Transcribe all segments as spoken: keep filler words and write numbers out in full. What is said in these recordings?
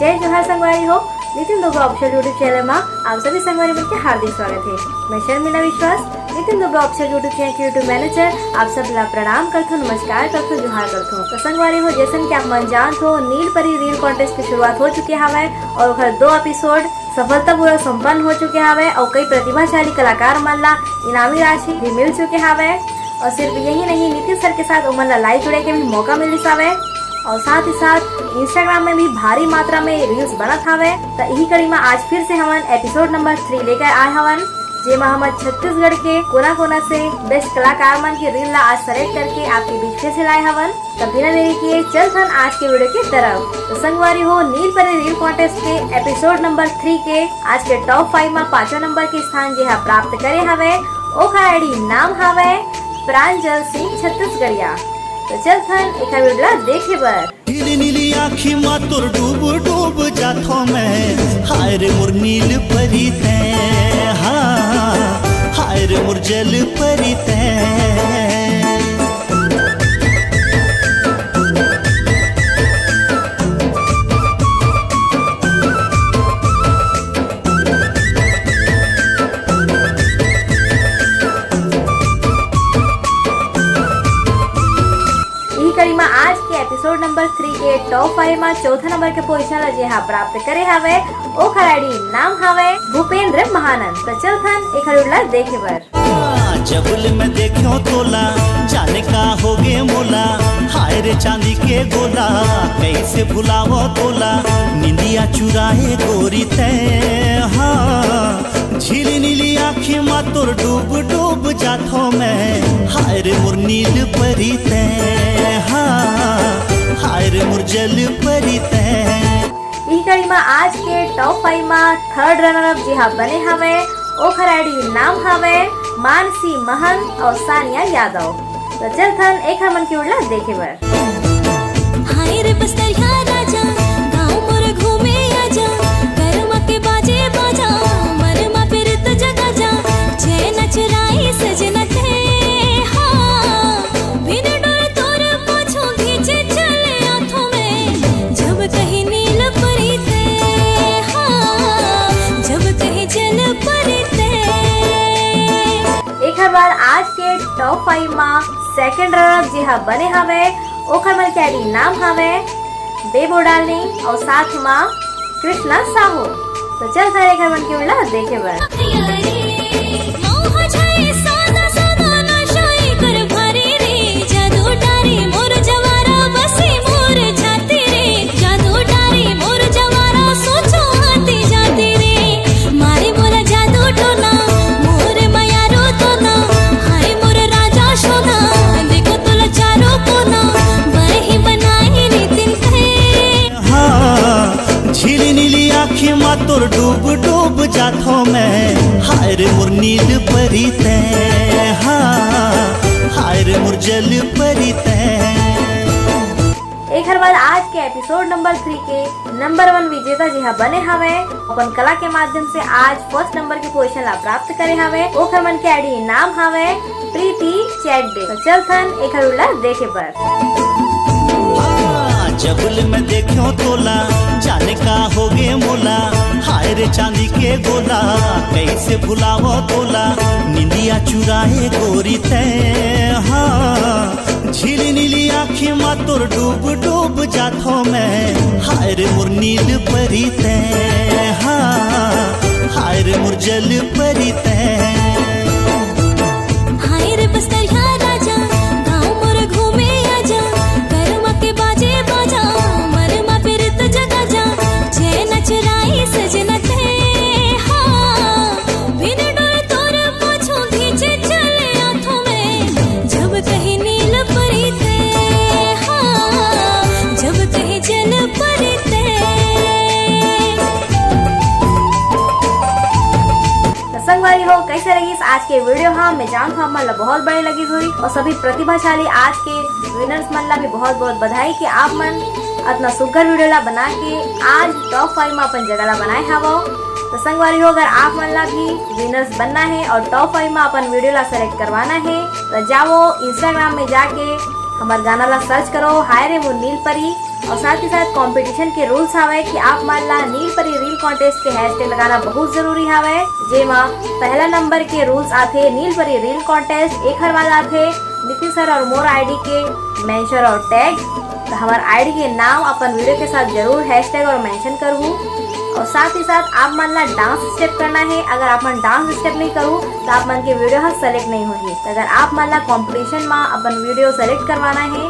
जय जोहार संगवारी हो, Nitin Dubey official YouTube channel मा आप सभी संगवारी मन के हार्दिक स्वागत है। मैं शर्मिला विश्वास, Nitin Dubey official YouTube channel के YouTube मैनेजर, आप सब ला प्रणाम करथो, नमस्कार करथो, जोहार करथो। तो संगवारी हो, जैसन कि आप मन जानत हो, नील परी रील कॉन्टेस्ट की शुरुआत हो चुके हवय और ओकर दो एपिसोड सफलतापूर्वक संपन्न हो चुके हवय और कई प्रतिभाशाली कलाकार मन ला इनामी राशि भी मिल चुके हवय। और सिर्फ यही नहीं, नितिन सर के साथ उमन ला लाइव जुड़े के भी मौका मिलिस हवय और साथ ही साथ Instagram में भी भारी मात्रा में रील्स बनत हवय। त इही कड़ी में आज फिर से हमन एपिसोड नंबर थ्री लेकर आए हवन, जेमा हमन छत्तीसगढ़ के कोना-कोना से बेस्ट कलाकार मन के रील ला आज सेलेक्ट करके आपके बीच फिर से लाए हवन। त बिना देरी किए चलथन आज के वीडियो के तरफ। तो संगवारी हो, नील परी रील कॉन्टेस्ट के एपिसोड नंबर थ्री के आज के टॉप फाइव में पांचवा नंबर के स्थान जेहा प्राप्त करे हवे, ओखर आईडी नाम हवे प्रांजल सिंह छत्तीसगढ़िया। तो चलथन एखर वीडियो ला देखे बर। नीली नीली आँखी मा तोर डूब डूब जाथो मैं, हाय रे मोर नील परी तैं, हाँ, हाय रे मोर जल परी तैं। इही कड़ी मा आज के एपिसोड नंबर थ्री के टॉप फाइव मा चौथा नंबर के पोजीशन ला जेहा प्राप्त करे हवे, ओखर आईडी नाम हवे भूपेंद्र महानंद। त चलथन एखर वीडियो ला देखे बर। जब ले मैं देख्यों तोला, जाने का होगे मोला, हाय रे चांदी के गोला, कैसे भुलावों तोला, निंदिया चुराए गोरी तैं, हाँ। झिली नीली आँखी मा तोर डूब डूब जाथों मैं, हाय रे मोर नील परी तैं, हाँ, हाय रे मोर जल परी तैं। इही कड़ी मा आज के टॉप फाइव मा थर्ड रनर अप जेहा बने हवे, ओखर आईडी नाम हवे मानसी महंत और सानिया यादव। त चलथन एखर मन के वीडियो ला देखे बर। हाय रे बस्तरिया राजा, गाँव मोर घूमे आजा, करमा के बाजे बाजा, मन मा प्रीत जगा जा, चैन चुराई सजना तैं, हाँ, बिन डर तोर पाछू खींचे चले आथों मैं, जब कहीं नील परी तैं, हाँ, जब कहीं जल परी तैं। एखर बाद आज के टॉप फाइव मा सेकंड रनर अप जेहा बने हवे, ओखर मन के आईडी नाम हवे बेबो डार्लिंग और साथ मा कृष्णा साहू। तो चलथन एखर मन के वीडियो ला देखे बर। हाँ, झिली नीली आँखी मा तोर डूब डूब जाथों मैं, हाय रे मोर नील परी तैं, हाँ, हाय रे मोर जल परी तैं। एखर बाद आज के एपिसोड नंबर थ्री के नंबर वन विजेता जेहा बने हवे, अपन कला के माध्यम से आज फर्स्ट नंबर के पोजीशन ला प्राप्त करे हवे। ओखर मन के आईडी नाम हवे प्रीति चैट डे। तो चलथन एखर वीडियो ला देखे बर। हाँ, जब ले मैं देख्यों तोला, जाने का होगे मोला, हाय रे चांदी के गोला, कैसे भुलावों तोला, निंदिया चुराए गोरी तैं, हाँ। झिली नीली आँखी मा तोर डूब डूब जाथों मैं, हाय रे मोर नील परी तैं, हाँ, हाय रे मोर जल परी तैं। हाय रे बस्तरिया राजा, गाँव मोर घूमे आजा, करमा के बाजे बाजा, मन मा प्रीत जगा जा, चैन चुराई सजना तैं, हाँ। बिन डर तोर पाछू खींचे चले आथों मैं, जब कहीं नील परी तैं, हाँ, जब कहीं जल परी तैं। तो संगवारी हो, कैसे लगिस आज के वीडियो? हाँ, मैं जानत हूँ आप मन ला बहुत बड़े लगिस होही और सभी प्रतिभाशाली आज के विनर्स मन ला भी बहुत बहुत बधाई कि आप मन अतना सुग्घर वीडियो ला बना के आज टॉप फाइव मा अपन जगह ला बनाए हवव। तो संगवारी हो, अगर आप मन ला भी विनर्स बनना है और टॉप फाइव मा अपन वीडियो ला सेलेक्ट करवाना है, तो जाओ Instagram में जाके हमर गाना ला सर्च करो, हाय रे मोर नील परी, और साथ ही साथ कंपटीशन के रूल्स हावय कि आप मन ला नील परी रील कॉन्टेस्ट के हैशटैग लगाना बहुत जरूरी हावय, जेमा पहला नंबर के रूल्स आथे नील परी रील कॉन्टेस्ट, एखर बाद आथे नीतीश सर और मोर आईडी के मेंशन और टैग। तो हमार आईडी के नाम अपन वीडियो के साथ जरूर हैशटैग और मेंशन करहू। और साथ ही साथ आप मन ला डांस स्टेप करना है। अगर आप मन डांस स्टेप नहीं करू तो आप मन के वीडियो ह सेलेक्ट नहीं होही। तो अगर आप मन ला कंपटीशन में अपन वीडियो सेलेक्ट करवाना है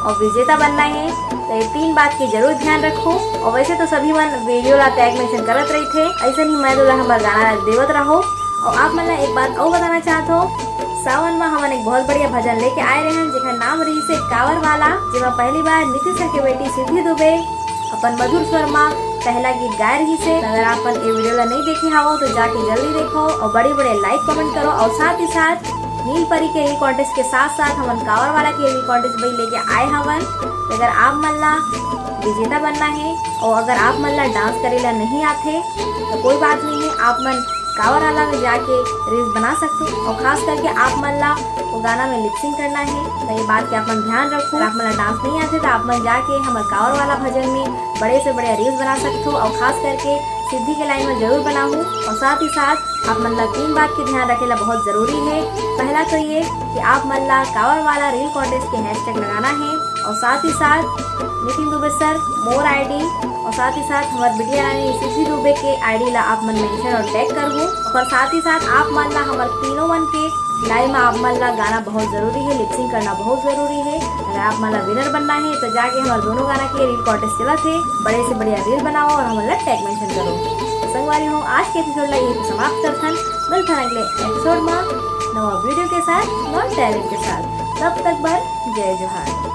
और विजेता बनना है तो ये तीन बात के जरूर ध्यान रखो। और वैसे तो सभी मन वीडियो ला टैग मेंशन करत रहिथे, ऐसे ही मैं दुला हमार गाना ला देवत रहो। और आप मन ला एक बात और बताना चाहत हो, सावन में हमन एक बहुत बढ़िया भजन लेके आए रहे हैं, जेकर नाम रही से कावर वाला, जेमा पहली बार नीतीश सर के बेटी सिद्धि दुबे अपन मधुर स्वर मा पहला गीत गाय रही से। अगर आप मन ये वीडियो ला नहीं देखे हावो तो जाके जल्दी देखो और बड़े बड़े लाइक कमेंट करो। और साथ ही साथ नील परी के रील कॉन्टेस्ट के साथ साथ हमन कावर वाला के रील कॉन्टेस्ट भी लेके आए हवन। तो अगर आप मन ला विजेता बनना है और अगर आप मन ला डांस करे ला नहीं आथे तो कोई बात नहीं है, आप मन कावर वाला में जाके रील्स बना सकते हो। और खास करके आप मन ला वो गाना में लिपसिंग करना है, तो ये बात के आप मन ध्यान रखो। अगर आप मन ला डांस नहीं आथे तो आप मन जाके हमर कावर वाला भजन में बड़े से बढ़िया रील्स बना सकते हो। और खास करके सिद्धि के लाइन में जरूर बनाहू। और साथ ही साथ आप मन ला तीन बात के ध्यान रखे ला बहुत जरूरी है। पहला तो ये कि आप मन ला कावर वाला रील कॉन्टेस्ट के हैशटैग लगाना है और साथ ही साथ नितिन दुबे सर मोर आईडी और साथ ही साथ हमार बिटिया रानी सिद्धि दुबे के आईडी ला आप मन मेंशन और टैग करहू। और साथ ही साथ आप मन ला हमार तीनों मन के लाइव में आप मन ला गाना बहुत जरूरी है, लिपसिंग करना बहुत जरूरी है। अगर आप मन ला विनर बनना है तो जाके हमार दोनों गाना के रील कॉन्टेस्ट चलत है, बड़े से बढ़िया रील बनाओ और हमन ला टैग मेंशन करो। तो संगवारी हो, आज के एपिसोड ला यही समाप्त करथन। मिलथन अगले एपिसोड में नवा वीडियो के साथ, नवा टैलेंट के साथ। तब तक बर जय जोहार।